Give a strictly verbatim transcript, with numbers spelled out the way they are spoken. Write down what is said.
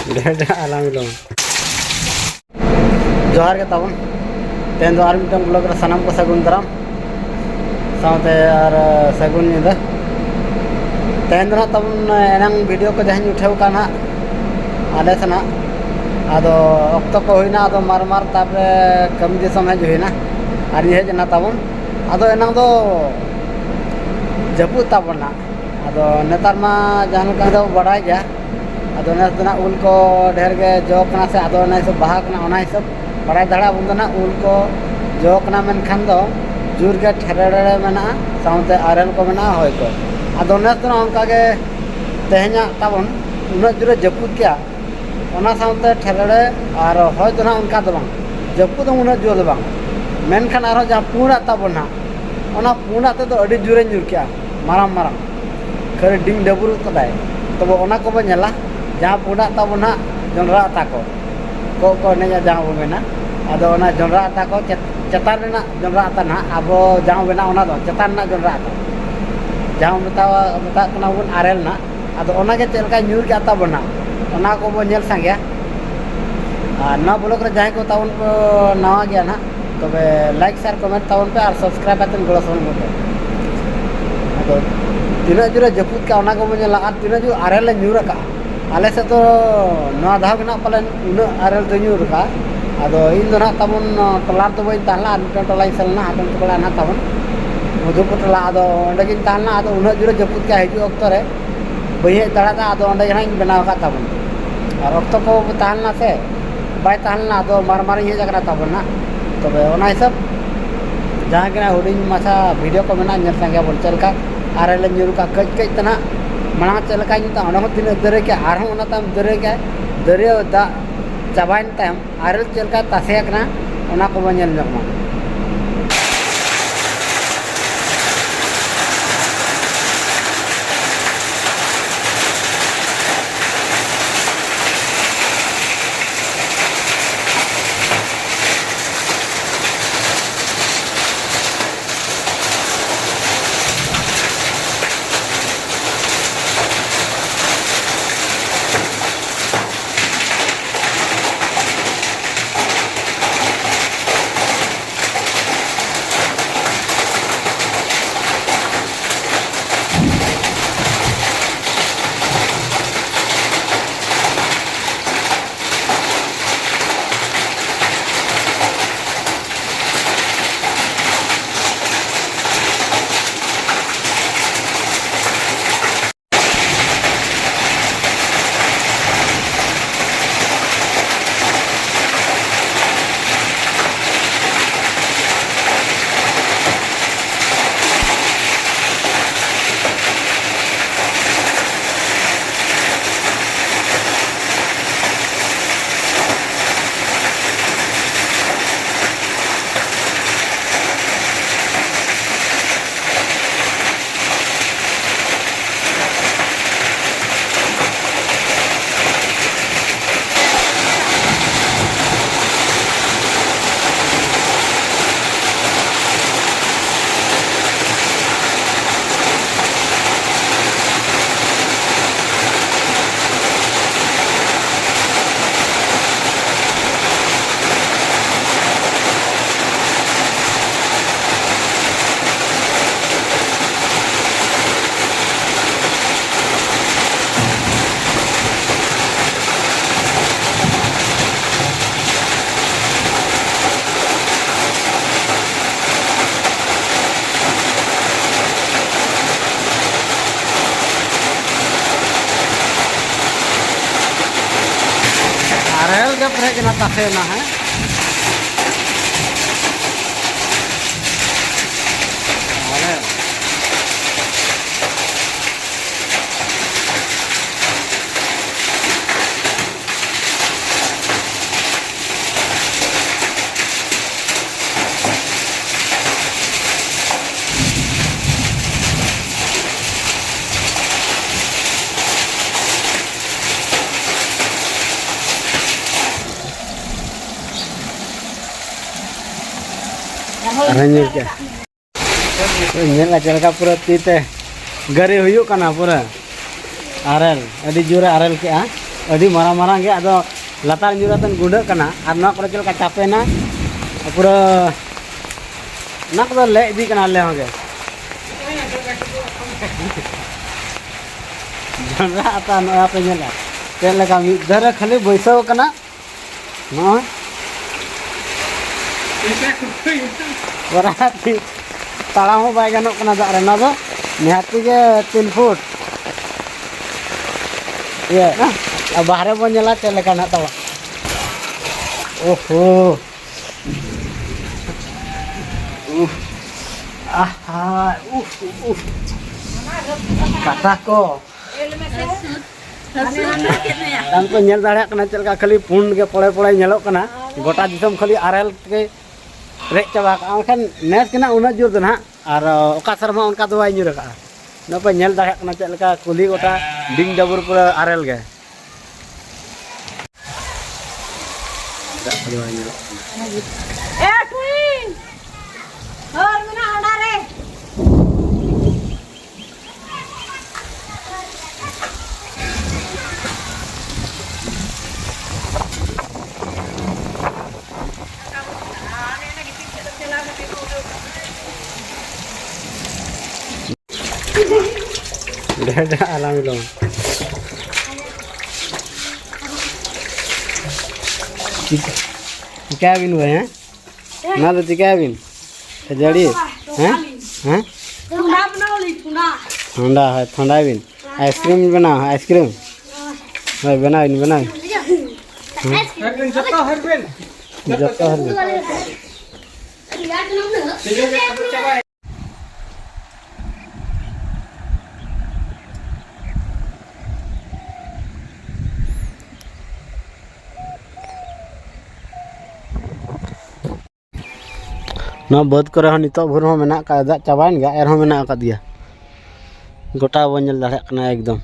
ᱰᱷᱮᱨ ᱰᱷᱮᱨ ᱟᱞᱟᱝ ᱵᱤᱞᱚᱢ᱾ ᱡᱚᱦᱟᱨ ᱜᱮ ᱛᱟᱵᱚᱱ᱾ ᱛᱮᱦᱮᱧ ᱫᱚ ᱟᱨ ᱢᱤᱫᱴᱟᱝ vlog ᱨᱮ ᱥᱟᱱᱟᱢ ᱠᱚ ᱥᱟᱹᱜᱩᱱ ᱫᱟᱨᱟᱢ, ᱥᱟᱶᱛᱮ ᱟᱨ, ᱥᱟᱹᱜᱩᱱ ᱧᱤᱫᱟᱹ᱾ ᱛᱮᱦᱮᱧ ᱫᱚ ᱱᱟᱦᱟᱜ ᱛᱟᱵᱚᱱ ᱮᱱᱟᱝ video ᱠᱚ ᱡᱟᱦᱟᱸᱧ ᱩᱴᱷᱟᱹᱣ ᱠᱟᱜ ᱱᱟᱦᱟᱜ ᱟᱞᱮ ᱥᱮᱱᱟᱜ, ᱟᱫᱚ ᱚᱠᱛᱚ ᱠᱚ ᱦᱩᱭᱱᱟ, ᱟᱫᱚ ᱢᱟᱨ ᱢᱟᱨ ᱛᱟᱨᱯᱚᱨᱮ ᱠᱟᱹᱢᱤ ᱫᱤᱥᱚᱢ ᱦᱮᱡ ᱦᱩᱭᱱᱟ ᱟᱨ ᱤᱧ ᱦᱮᱡ ᱮᱱᱟ ᱛᱟᱵᱚᱱ᱾ ᱟᱫᱚ ᱮᱱᱟᱝ ᱫᱚ ᱡᱟᱹᱯᱩᱫ ᱛᱟᱵᱚᱱ ᱱᱟᱦᱟᱜ, ᱟᱫᱚ ᱱᱮᱛᱟᱨ ᱢᱟ ᱡᱟᱦᱟᱸ ᱞᱮᱠᱟ ᱫᱚ ᱵᱟᱲᱟᱭ ᱜᱮᱭᱟ, ᱟᱫᱚ ᱱᱮᱥ ᱫᱚ ᱱᱟᱜ ᱩᱞ ᱠᱚ ᱰᱷᱮᱨ ᱜᱮ ᱡᱚ ᱠᱟᱱᱟ ᱥᱮ, ᱟᱫᱚ ᱚᱱᱟ ᱦᱤᱥᱟᱹᱵ ᱵᱟᱦᱟ ᱠᱟᱱᱟ, ᱚᱱᱟ ᱦᱤᱥᱟᱹᱵ ᱵᱟᱲᱟᱭ ᱫᱟᱲᱮᱭᱟᱜ ᱟᱵᱚᱱ ᱫᱚ ᱱᱟᱜ ᱩᱞ ᱠᱚ ᱡᱚ ᱠᱟᱱᱟ, ᱢᱮᱱᱠᱷᱟᱱ ᱫᱚ ᱡᱳᱨ ᱜᱮ ᱴᱷᱮᱨᱮᱲᱮ ᱢᱮᱱᱟᱜᱼᱟ, ᱥᱟᱶᱛᱮ ᱟᱨᱮᱞ ᱠᱚ ᱢᱮᱱᱟᱜᱼᱟ, ᱦᱚᱭ ᱠᱚ᱾ ᱟᱫᱚ ᱱᱮᱥ ᱫᱚ ᱱᱟᱜ ᱚᱱᱠᱟ ᱜᱮ ᱛᱮᱦᱮᱧᱟᱜ ᱛᱟᱵᱚᱱ ᱩᱱᱟᱹᱜ ᱡᱳᱨᱮ ᱡᱟᱹᱯᱩᱫ ᱠᱮᱜᱼᱟ, ᱚᱱᱟ ᱥᱟᱶᱛᱮ ᱴᱷᱮᱨᱮᱲᱮ ᱟᱨ ᱦᱚᱭ ᱫᱚ ᱱᱟᱜ ᱚᱱᱠᱟ ᱫᱚ ᱵᱟᱝ, ᱡᱟᱹᱯᱩᱫ ᱦᱚᱸ ᱩᱱᱟᱹᱜ ᱡᱳᱨ ᱫᱚ ᱵᱟᱝ, ᱢᱮᱱᱠᱷᱟᱱ ᱟᱨᱦᱚᱸ ᱡᱟᱦᱟᱸ ᱯᱩᱸᱰᱟᱜ ᱛᱟᱵᱚᱱ ᱱᱟᱜ, ᱚᱱᱟ ᱯᱩᱸᱰᱟᱜ ᱛᱮᱫᱚ ᱟᱹᱰᱤ ᱡᱳᱨᱮ ᱧᱩᱨ ᱠᱮᱜᱼᱟ, ᱢᱟᱨᱟᱝ ᱢᱟᱨᱟᱝ᱾ ᱠᱷᱟᱹᱞᱤ ᱰᱤᱝ ᱰᱟᱹᱵᱩᱨᱩᱜ ᱠᱟᱫᱟᱭ᱾ ᱛᱚᱵᱮ ᱚᱱᱟ ᱠᱚᱵᱚ ᱧᱮᱞᱟ, ᱡᱟᱦᱟᱸ ᱯᱩᱸᱰᱟᱜ ᱛᱟᱵᱚ ᱱᱟᱦᱟᱜ ᱡᱚᱱᱰᱨᱟ ᱟᱛᱟ ᱠᱚ, ᱠᱚᱜ ᱠᱚ ᱮᱱᱮᱡᱼᱟ ᱡᱟᱦᱟᱸ ᱵᱚ ᱢᱮᱱᱟ᱾ ᱟᱫᱚ ᱚᱱᱟ ᱡᱚᱱᱰᱨᱟ ᱟᱛᱟ ᱠᱚ ᱪᱮᱛ-, ᱪᱮᱛᱟᱱ ᱨᱮᱱᱟᱜ ᱡᱚᱱᱰᱨᱟ ᱟᱛᱟ ᱱᱟᱦᱟᱜ, ᱟᱵᱚ ᱡᱟᱦᱟᱸ ᱵᱚ ᱵᱮᱱᱟᱣ, ᱚᱱᱟ ᱫᱚ ᱪᱮᱛᱟᱱ ᱨᱮᱱᱟᱜ ᱡᱚᱱᱰᱨᱟ ᱟᱛᱟ, ᱡᱟᱦᱟᱸ ᱵᱚ ᱢᱮᱛᱟᱣᱟ-, ᱢᱮᱛᱟᱜ ᱠᱟᱱᱟ ᱵᱚᱱ ᱟᱨᱮᱞ ᱱᱟᱦᱟᱜ᱾ ᱟᱫᱚ ᱚᱱᱟᱜᱮ ᱪᱮᱫ ᱞᱮᱠᱟᱭ ᱧᱩᱨ ᱠᱮᱜᱼᱟ ᱛᱟᱵᱚᱱᱟ, ᱚᱱᱟ ᱠᱚᱵᱚ ᱧᱮᱞ ᱥᱟᱸᱜᱮᱭᱟ᱾ ᱟᱨ ᱱᱚᱣᱟ vlog ᱨᱮ ᱡᱟᱦᱟᱸᱭ ᱠᱚ ᱛᱟᱵᱚᱱ ᱠᱚ ᱱᱟᱣᱟ ᱜᱮᱭᱟ ᱱᱟᱦᱟᱜ, ᱛᱚᱵᱮ like, share, comment ᱛᱟᱵᱚᱱ ᱯᱮ ᱟᱨ subscribe ᱠᱟᱛᱮ ᱜᱚᱲᱚ ᱥᱚᱯᱚᱦᱚᱫ ᱵᱚᱱ ᱯᱮ᱾ ᱟᱫᱚ ᱛᱤᱱᱟᱹᱜ ᱡᱳᱨᱮ ᱡᱟᱹᱯᱩᱫ ᱠᱟᱜᱼᱟ, ᱚᱱᱟ ᱠᱚᱵᱚᱱ ᱧᱮᱞᱟ, ᱟᱨ ᱛᱤᱱᱟᱹᱜ ᱡᱳᱨ ᱟᱨᱮᱞ ᱞᱮ ᱧᱩᱨ ᱟᱠᱟᱜᱼᱟ᱾ ᱟᱞᱮ ᱥᱮᱫ ᱫᱚ ᱱᱚᱣᱟ ᱫᱷᱟᱣ ᱜᱮ ᱱᱟᱦᱟᱜ ᱯᱟᱞᱮᱱ ᱩᱱᱟᱹᱜ ᱟᱨᱮᱞ ᱫᱚ ᱧᱩᱨ ᱟᱠᱟᱜᱼᱟ᱾ ᱟᱫᱚ ᱤᱧ ᱫᱚ ᱱᱟᱦᱟᱜ ᱛᱟᱵᱚᱱ ᱴᱚᱞᱟ ᱨᱮᱫᱚ ᱵᱟᱹᱧ ᱛᱟᱦᱮᱸ ᱞᱮᱱᱟ, ᱟᱨ ᱢᱤᱫᱴᱟᱝ ᱴᱚᱞᱟᱧ ᱥᱮᱱ ᱞᱮᱱᱟ, ᱦᱟᱛᱚᱢ ᱛᱟᱠᱚ ᱚᱲᱟᱜ ᱱᱟᱦᱟᱜ ᱛᱟᱵᱚᱱ ᱢᱚᱫᱷᱩᱯᱩᱨ ᱴᱚᱞᱟ᱾ ᱟᱫᱚ ᱚᱸᱰᱮ ᱜᱤᱧ ᱛᱟᱦᱮᱸ ᱞᱮᱱᱟ᱾ ᱟᱫᱚ ᱩᱱᱟᱹᱜ ᱡᱳᱨᱮ ᱡᱟᱹᱯᱩᱫ ᱠᱮᱜᱼᱟ, ᱦᱤᱡᱩᱜ ᱚᱠᱛᱚ ᱨᱮ ᱵᱟᱹᱧ ᱦᱮᱡ ᱫᱟᱲᱮᱭᱟᱫᱟ᱾ ᱟᱫᱚ ᱚᱸᱰᱮ ᱜᱮ ᱱᱟᱦᱟᱜ ᱤᱧ ᱵᱮᱱᱟᱣ ᱟᱠᱟᱫ ᱛᱟᱵᱚᱱ᱾ ᱟᱨ ᱚᱠᱛᱚ ᱠᱚ ᱛᱟᱦᱮᱸ ᱞᱮᱱᱟ ᱥᱮ, ᱵᱟᱭ ᱛᱟᱦᱮᱸ ᱞᱮᱱᱟ, ᱟᱫᱚ ᱢᱟᱨ ᱢᱟᱨᱤᱧ ᱦᱮᱡ ᱟᱠᱟᱱᱟ ᱛᱟᱵᱚᱱ ᱱᱟᱦᱟᱜ᱾ ᱛᱚᱵᱮ ᱚᱱᱟ ᱦᱤᱥᱟᱹᱵ ᱡᱟᱦᱟᱸ ᱜᱮ ᱱᱟᱦᱟᱜ ᱦᱩᱰᱤᱧ ᱢᱟᱪᱷᱟ video ᱠᱚ ᱢᱮᱱᱟᱜᱼᱟ, ᱧᱮᱞ ᱥᱟᱸᱜᱮᱭᱟᱵᱚᱱ ᱪᱮᱫ ᱞᱮᱠᱟ ᱟᱨᱮᱞ ᱞᱮ ᱧᱩᱨ ᱠᱟᱜᱼᱟ᱾ ᱠᱟᱹᱡ ᱠᱟᱹᱡ ᱛᱮ ᱱᱟᱦᱟᱜ ᱢᱟᱲᱟᱝ ᱪᱮᱫ ᱞᱮᱠᱟᱭ ᱧᱩᱨ ᱛᱟᱦᱮᱸᱫ, ᱚᱸᱰᱮ ᱦᱚᱸ ᱛᱤᱱᱟᱹᱜ ᱫᱟᱹᱨᱭᱟᱹ ᱠᱮᱜᱼᱟ, ᱟᱨᱦᱚᱸ ᱚᱱᱟ ᱛᱟᱭᱚᱢ ᱫᱟᱹᱨᱭᱟᱹ ᱠᱮᱜᱼᱟ, ᱫᱟᱹᱨᱭᱟᱹ ᱫᱟᱜ ᱪᱟᱵᱟᱭᱮᱱ ᱛᱟᱭᱚᱢ ᱟᱨᱮᱞ ᱪᱮᱫ ᱞᱮᱠᱟᱭ ᱛᱟᱥᱮ ᱟᱠᱟᱱᱟ, ᱚᱱᱟ ᱠᱚᱵᱚᱱ ᱧᱮᱞ ᱧᱚᱜ ᱢᱟ᱾ ᱟᱨᱮᱞ ᱜᱮ ᱯᱮᱨᱮᱡ ᱮᱱᱟ, ᱛᱟᱥᱮ ᱮᱱᱟ, ᱦᱮᱸ? ᱟᱨᱮᱞ᱾ ᱟᱨᱦᱚᱸ ᱧᱮᱞ ᱠᱮᱫ᱾ ᱧᱮᱞᱟ ᱪᱮᱫ ᱞᱮᱠᱟ ᱯᱩᱨᱟᱹ ᱛᱤ ᱛᱮ ᱜᱟᱹᱨᱤ ᱦᱩᱭᱩᱜ ᱠᱟᱱᱟ ᱯᱩᱨᱟᱹ᱾ ᱟᱨᱮᱞ, ᱟᱹᱰᱤ ᱡᱳᱨᱮ ᱟᱨᱮᱞ ᱠᱮᱜᱼᱟ, ᱟᱹᱰᱤ ᱢᱟᱨᱟᱝ ᱢᱟᱨᱟᱝ ᱜᱮ, ᱟᱫᱚ ᱞᱟᱛᱟᱨ ᱧᱩᱨ ᱠᱟᱛᱮ ᱜᱩᱸᱰᱟᱹᱜ ᱠᱟᱱᱟ᱾ ᱟᱨ ᱱᱚᱣᱟ ᱠᱚᱨᱮ ᱪᱮᱫ ᱞᱮᱠᱟ ᱪᱟᱯᱮᱱᱟ ᱯᱩᱨᱟᱹ, ᱚᱱᱟ ᱠᱚᱫᱚ ᱞᱮ ᱤᱫᱤ ᱠᱟᱱᱟ ᱟᱞᱮ ᱦᱚᱸ ᱜᱮ᱾ ᱡᱚᱱᱰᱨᱟ ᱟᱛᱟ ᱱᱚᱜᱼᱚᱭ ᱯᱮ ᱧᱮᱞᱟ ᱪᱮᱫ ᱞᱮᱠᱟ ᱢᱤᱫ ᱫᱷᱟᱨᱮ ᱠᱷᱟᱹᱞᱤ ᱵᱟᱹᱭᱥᱟᱹᱣ ᱠᱟᱱᱟ᱾ ᱱᱚᱜᱼᱚᱭ᱾ ᱯᱚᱨᱟ ᱛᱟᱲᱟᱢ ᱦᱚᱸ ᱵᱟᱭ ᱜᱟᱱᱚᱜ ᱠᱟᱱᱟ ᱫᱟᱜ ᱨᱮ᱾ ᱱᱚᱣᱟ ᱫᱚ ᱱᱤᱦᱟᱹᱛᱤ ᱜᱮ ᱛᱤᱱ ᱯᱷᱩᱴ᱾ ᱤᱭᱟᱹ, ᱟᱨ ᱵᱟᱦᱨᱮ ᱵᱚᱱ ᱧᱮᱞᱟ ᱪᱮᱫ ᱞᱮᱠᱟ ᱱᱟᱜ ᱛᱟᱵᱚᱱ᱾ ᱳᱦᱳ᱾ ᱩᱦ᱾ ᱟᱦᱟ, ᱩᱦ, ᱩᱦ᱾ ᱠᱟᱴᱟ ᱠᱚ᱾ ᱟᱢ ᱠᱚ ᱧᱮᱞ ᱫᱟᱲᱮᱭᱟᱜ ᱠᱟᱱᱟ ᱪᱮᱫ ᱞᱮᱠᱟ ᱠᱷᱟᱹᱞᱤ ᱯᱩᱸᱰ ᱜᱮ ᱯᱚᱲᱮ ᱯᱚᱲᱮ ᱧᱮᱞᱚᱜ ᱠᱟᱱᱟ᱾ ᱜᱚᱴᱟ ᱫᱤᱥᱚᱢ ᱠᱷᱟᱹᱞᱤ ᱟᱨᱮᱞ ᱛᱮ ᱯᱮᱨᱮᱡ ᱪᱟᱵᱟ ᱠᱟᱜᱼᱟ᱾ ᱢᱮᱱᱠᱷᱟᱱ ᱱᱮᱥ ᱜᱮ ᱱᱟᱜ ᱩᱱᱟᱹᱜ ᱡᱳᱨ ᱫᱚ ᱱᱟᱜ, ᱟᱨ ᱚᱠᱟ ᱥᱮᱨᱢᱟ ᱚᱱᱠᱟ ᱫᱚ ᱵᱟᱭ ᱧᱩᱨ ᱟᱠᱟᱜᱼᱟ᱾ ᱱᱚᱜᱼᱚᱭ ᱯᱮ ᱧᱮᱞ ᱫᱟᱲᱮᱭᱟᱜ ᱠᱟᱱᱟ ᱪᱮᱫ ᱞᱮᱠᱟ ᱠᱩᱞᱦᱤ ᱜᱚᱴᱟ ᱰᱤᱝ ᱰᱟᱵᱩᱨ ᱯᱩᱨᱟᱹ ᱟᱨᱮᱞ ᱜᱮ᱾ ᱫᱟᱜ ᱠᱚᱫᱚ ᱵᱟᱭ ᱧᱮᱞᱚᱜ ᱠᱟᱱᱟ᱾ ᱮ ᱴᱩᱭ! ᱦᱚᱨ ᱢᱮᱱᱟᱜᱼᱟ ᱚᱱᱟ ᱨᱮ᱾ ᱰᱷᱮᱨ ᱰᱷᱮᱨ ᱟᱞᱟᱝ ᱫᱚ᱾ ᱪᱤᱠᱟᱹ-, ᱪᱤᱠᱟᱹᱭᱟᱵᱤᱱ ᱵᱷᱟᱹᱭ, ᱦᱮᱸ? ᱚᱱᱟ ᱫᱚ ᱪᱤᱠᱟᱹᱭᱟᱵᱤᱱ? ᱠᱷᱟᱹᱡᱟᱹᱲᱤ? ᱦᱮᱸ? ᱦᱮᱸ? ᱴᱷᱚᱸᱰᱟ ᱵᱮᱱᱟᱣ ᱞᱤᱧ, ᱴᱷᱚᱸᱰᱟ᱾ ᱴᱷᱚᱸᱰᱟ, ᱦᱳᱭ, ᱴᱷᱚᱸᱰᱟᱭ ᱵᱤᱱ᱾ ᱟᱭᱤᱥᱠᱨᱤᱢ ᱵᱮᱱᱟᱣ, ᱟᱭᱤᱥᱠᱨᱤᱢ᱾ ᱦᱳᱭ, ᱵᱮᱱᱟᱣ ᱵᱤᱱ, ᱵᱮᱱᱟᱣ ᱵᱤᱱ᱾ ᱦᱮᱸ᱾ ᱡᱚᱛᱚ ᱦᱚᱲ ᱵᱮᱱ᱾ ᱡᱚᱛᱚ ᱦᱚᱲ ᱵᱮᱱ᱾ ᱱᱚᱣᱟ ᱵᱟᱹᱫᱽ ᱠᱚᱨᱮ ᱦᱚᱸ ᱱᱤᱛᱚᱜ ᱵᱷᱳᱨ ᱦᱚᱸ ᱢᱮᱱᱟᱜ ᱟᱠᱟᱫ, ᱫᱟᱜ ᱪᱟᱵᱟᱭᱮᱱ ᱜᱮᱭᱟ, ᱮᱱᱨᱮᱦᱚᱸ ᱢᱮᱱᱟᱜ ᱟᱠᱟᱫ ᱜᱮᱭᱟ᱾ ᱜᱚᱴᱟ ᱵᱚᱱ ᱧᱮᱞ ᱫᱟᱲᱮᱭᱟᱜ ᱠᱟᱱᱟ ᱮᱠᱫᱚᱢ᱾